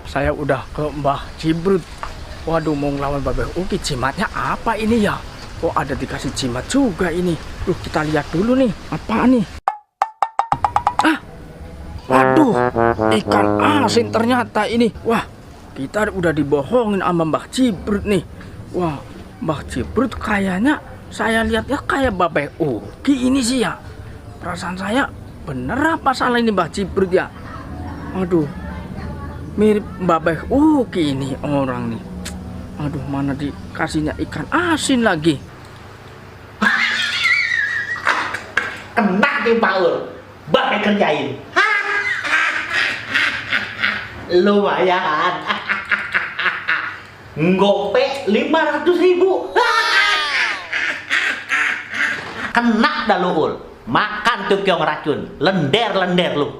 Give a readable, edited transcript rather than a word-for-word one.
saya udah ke Mbah Cibrut. Waduh, mau ngelawan Babeh Uki, jimatnya apa ini ya? Kok ada dikasih jimat juga ini? Duh, kita lihat dulu nih, apa nih? Ah, waduh, ikan asin ternyata ini. Wah, kita udah dibohongin sama Mbah Cibrut nih. Wah, Mbah Cibrut kayaknya saya lihatnya kayak Babeh Uki ini sih ya. Perasaan saya bener apa salah ini Mbah Cibrut ya? Aduh, mirip Babeh Uki ini orang nih. Aduh, mana dikasihnya ikan asin lagi. Kena nih Paul, Babeh kerjain. Lumayan. Ngope 500.000. Kena dah lu Ul. Makan tuh kiong racun. Lender-lender lu.